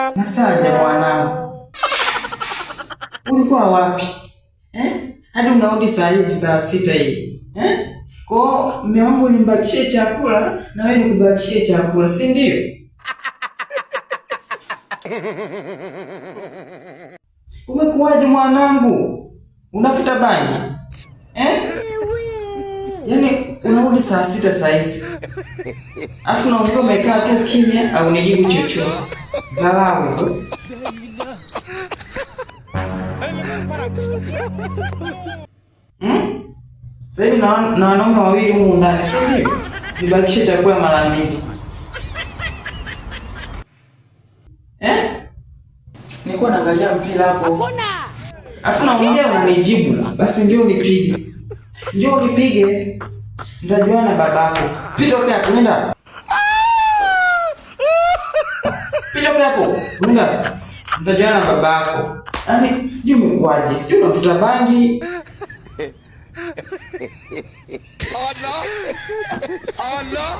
Masanja mwanangu, ulikuwa wapi eh? Hadi unarudi saa hivi saa 6 hii eh? Kwa mume wangu nimbakishie chakula na wewe nikubakishie chakula, si ndio? Umekuwaje mwanangu? Unafuta bangi eh? Yaani unarudi saa 6 saa hizi, alafu naongea umekaa tu kimya au nijibu chochote. Dharau hizo. Sasa hivi na wanaume wawili humu ndani, si ndio? Nibakishe chakula mara 2. Eh? Nilikuwa naangalia mpira hapo. Alafu naongea unanijibu. Basi njoo nipige. Njoo nipige. Nitajuana na babako. Pita huko hapo, nenda. Pita huko hapo, nenda. Nitajuana na babako. Yaani sijui umekuaje, sijui unavuta bangi. Allah! Allah!